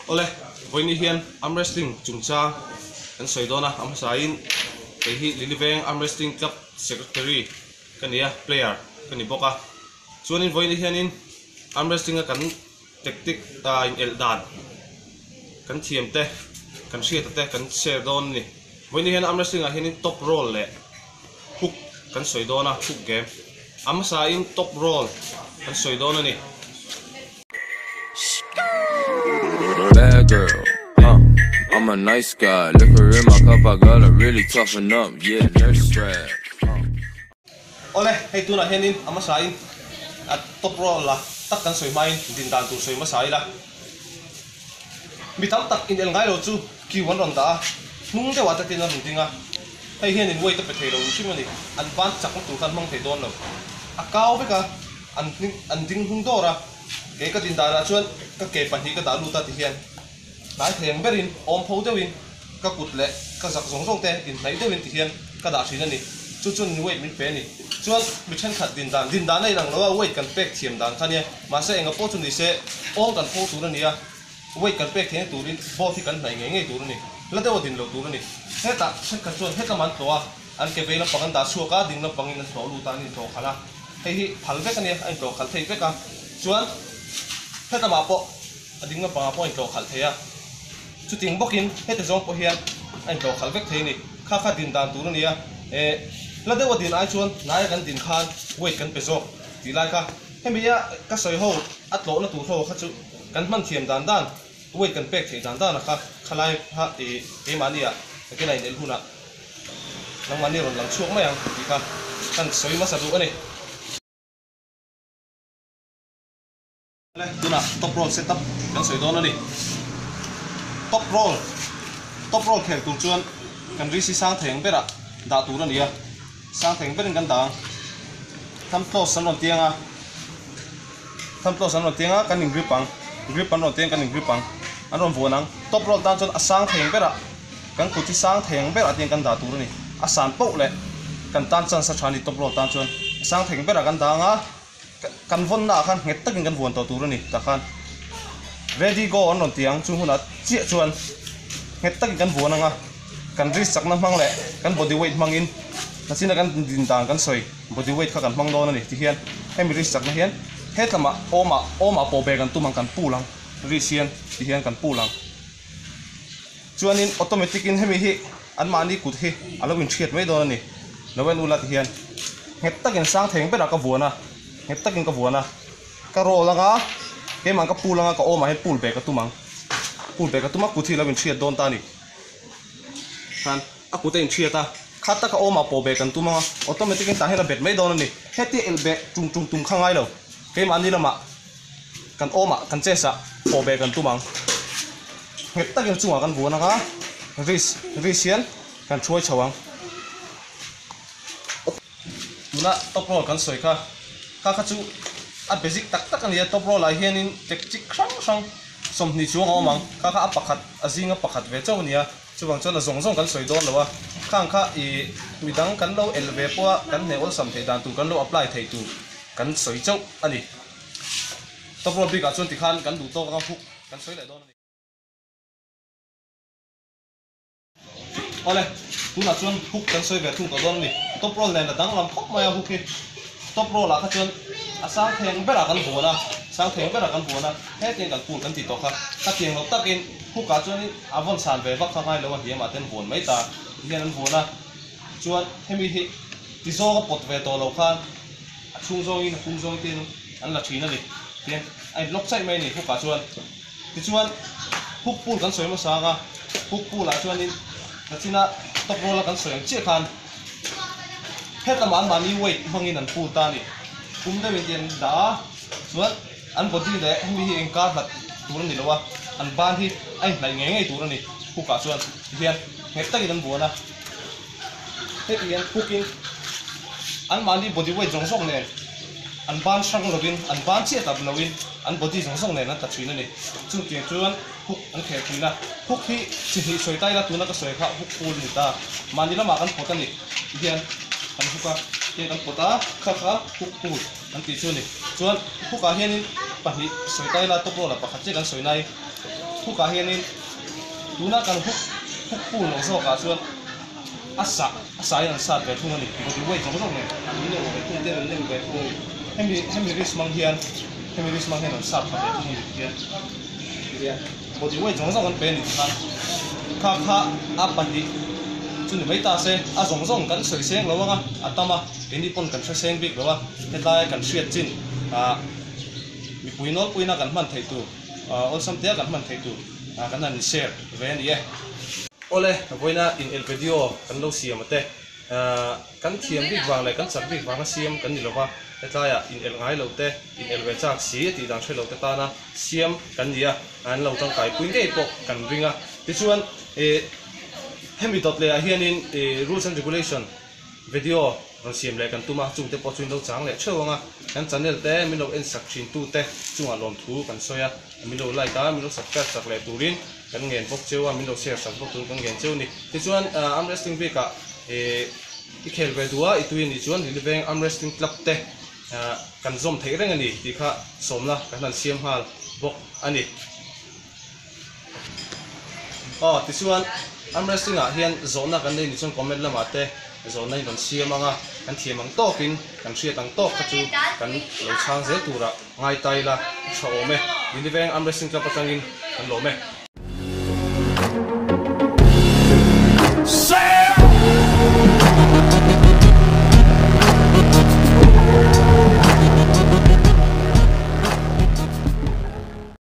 Awle, vawiin hian arm wrestling chungchang kan sawi dawn a, a hmasain kei hi Liliveng Arm Wrestling Club Secretary ka ni a, player ka ni bawk a. Chuanin vawiin hianin arm wrestling a kan tactic in elh dan kan thiam te, kan hriata te kan share dawn a ni. Vawiin hian arm wrestling ah hianin top roll leh hook kan sawi dawn a, hook game. A hmasain top roll kan sawi dawn a ni. Bad girl, huh? I'm a nice guy. Liquor in my cup, I gotta really toughen up. Yeah, nurse strap. Awle, hei tunah hianin a hmasain a top roll a tak kan sawi hmain din dan tur sawi hmasa ila. Mi tam tak inel ngai lo chu queue an rawn dah a, hnung deuhah te tin an rawn ding a. Hei hianin weight a pe thei lo hrim a ni, an ban chakna tur khan hmang thei dawn lo. A kau vek a, an an ding hnung dawr a. Kei ka din danah chuan ka ke pahnih ka dah lut a tihian hnai thei ang berin awm pho deuhin ka kut leh ka zak zawng zawng te inhnaih deuhin tihian ka dah thin a ni. Chu chuan weight min pe a ni. Chuan mi thenkhat din dan din dan a inang lo a, weight kan pek thiam dan kha nia. Mahse enga pawh chu ni se awm kan pho tur a ni a, weight kan pek theihna turin boat hi kan hnaih ngei ngei tur a ni. La deuh a din lo tur a ni. Hetah thenkhat chuan hetlam an tlawh a. An ke vei lampang an dah chhuak a, ding lampangin an tlawh lut a, an intlawh khalh a. Hei hi phal vek a nia, a intlawh khalh thei vek a. Chuan helamah pawh a ding lampangah pawh a intlawh khalh thei a. Chuting bawkin heti zawng pawh hian a intlawh khalh vek thei a ni. Kha kha din dan tur a nia. Eh, hla deuha din ai chuan hnaia kan din khan weight kan pe zawk tih lai kha. Hemi a ka sawi ho a tlawhna tur ho kha chu kan hman thiam dan dan, weight kan pek theih dan dan a kha khalai kha ih keimahni ah takin a inelh hunah. Nangmahni rawn lang chhuak mai ang tih kha kan sawi hmasa duh a ni. Tunah top roll set up kan sawi dawn a ni. Top roll, Top roll khel tur chuan kan risi sang thei ang berah dah tur a ni a, sang thei ang berin kan dah ang. Thumb close an rawn tiang a, thumb close an rawn tiang a kan in grip ang, grip an rawn tiang kan in grip ang, an rawn vuan ang. Top roll tan chuan a sang thei ang berah. Kan kut hi sang thei ang berah tiang kan dah tur a ni. A san poh leh kan tan chance a tha a ni top roll tan chuan. A sang thei ang berah kan dah ang a, kan vawnna ah khan nghet takin kan vuan tawh tur a ni tah khan ready go an rawn ti ang chung hunah chiah chuan nghet takin kan vuan ang a, kan wrist chakna hmang leh kan body weight hmangin nachina kan din dan kan sawi body weight kha kan hmang dawn a ni tihian hemi wrist chakna hian hetlamah awmah awmah pawh be kan tum ang kan pul ang wrist hian tihian kan pul ang. Chuanin automatic in hemi hi anmahni kut hi a lo inhriat mai dawn a ni. Lo en ula tihian nghet takin sang theng berah ka vuan a, nghet takin ka vuan a, ka roll anga keimah ka pull anga ka awmah hian pull ve ka tum ang, pull ve ka tum a kut hi a lo inhriat dawn ta a ni. Khan a kut a inhriat a, kha taka awmah pawh ve kan tum anga automatic in tah hian a bet mai dawn a ni. Hetia elh beh tung tung tum kha ngai lo, keimahni lamah kan awmah kan chest ah pawh ve kan tum ang. Nghet takin chungah kan vuan ang a, wrist wrist hian kan thuai chho ang. Tuna top roll kan sawi kha, kha kha chu a basic tak tak a ni a, top roll ah hianin tactic hrang hrang 20 chuang a awm ang, kha kha a pakhat a zinga pakhat ve chauh a ni a, chuvang chuan a zawng zawng kan sawi dawn lo a, khang kha ih midang kan lo elh ve pawh a kan hneh awlsam theih dan tur kan lo apply theih tur kan sawi chauh a ni. Top roll bikah chuan tikhan kan duh tawk anga hook kan sawi leh dawn a ni. Awle, tunah chuan hook kan sawi ve thung tawh dawn a ni. Top roll nen a danglam khawp mai a hook hi. Top roll ah kha chuan a sang theng berah kan vuan a, sang theng berah kan vuan a, hetiang kan pul kan tih tawh kha. Khatiang lo takin hook ah chuanin a vawn san ve vak kha ngai lo a hliamah ten vuan mai ta hian an vuan a. Chuan hemi hi ti zawng a pawt ve tawh lo khan a chhung zawngin a pum zawng ten an la thin a ni. Tihian a in lock chaih mai a ni hook ah chuan. Tichuan hook pull kan sawi hmasa ang a, hook pull ah chuanin nachina top roll a kan sawi ang chiah khan hetlama anmahni weight hmangin an pull ta a ni. Pum deuhin ti an dah a, chuan an body leh hemi hi engkar hlat tur a ni lo a, an ban hi a inhnaih ngei ngei tur a ni hook ah chuan. Tihian nghet takin an vuan a, heti hian hook in anmahni body weight zawng zawng nen an ban hrang lovin an ban chiah tak loin an body zawng zawng nen an tla thin a ni. Chutiang chuan hook an khel thin a, hook hi chi hnih sawi ta ila tuna ka sawi kha hook pull a ni ta. Mahni lamah kan pawt a ni tihian kan hook a, tihian kan pawt a kha kha hook pull an tih chu a ni. Chuan hook ah hianin pahnih sawi ta ila top roll ah pakhat chiah kan sawi nai. Hook ah hianin tuna kan hook hook pull lo zawkah chuan a sah a sah in an sat ve thung a ni. Body weight zawng zawng nen an nem ve thung ten an nem ve thung a ni. Hemi hemi wrist hmang hian hemi wrist hmang hian an sat tha ve thung a ni tihian tihian body weight zawng zawng an pe a ni tikhan kha kha a pahnih chu ni mai ta se a zawng zawng kan sawi seng lo ang a a tam a keini pawn kan hre seng bik lo a hetlai kan hriat chin ah mipui nawlpuina kan hman theih tur. Awlsam tea kan hman theih tur kan han share ve a ni e. Awle, vawiina in el video kan lo siam ate. Kan thiam bik vang leh kan chak bik vanga siam kan ni lova, hetlaiah in el ngai lo te, in el ve chak si a tih dan hre lo te tana siam kan ni a, an lo tangkai pui ngei pawh kan ring a. Tichuan, hemi dawt lehah hianin rules and regulation Video rawn siam leh kan tum a, chungte pawh chu in lo chang leh theuh ang a, kan channel te min lo en sak thin tu te chungah lawmthu kan sawi a, min lo like a, min lo subscribe sak leh turin kan ngen bawk cheu a, min lo share sak bawk turin kan ngen cheu a ni. Tichuan Arm Wrestling bikah i khel ve duh a, i tui a nih chuan Liliveng Arm Wrestling Club te kan zawm theih reng a ni tih kha sawmna kan han siam nghal bawk a ni. Aw tichuan arm wrestling ah hian zawhna kan nei ni chuan comment lamah te zawhna in rawn siam ang a, kan thiam ang tawkin kan hriat ang tawk kha chu kan lo chhang zel turah ngai ta ila tha awm e. Liliveng arm wrestling club atangin kan lawm e.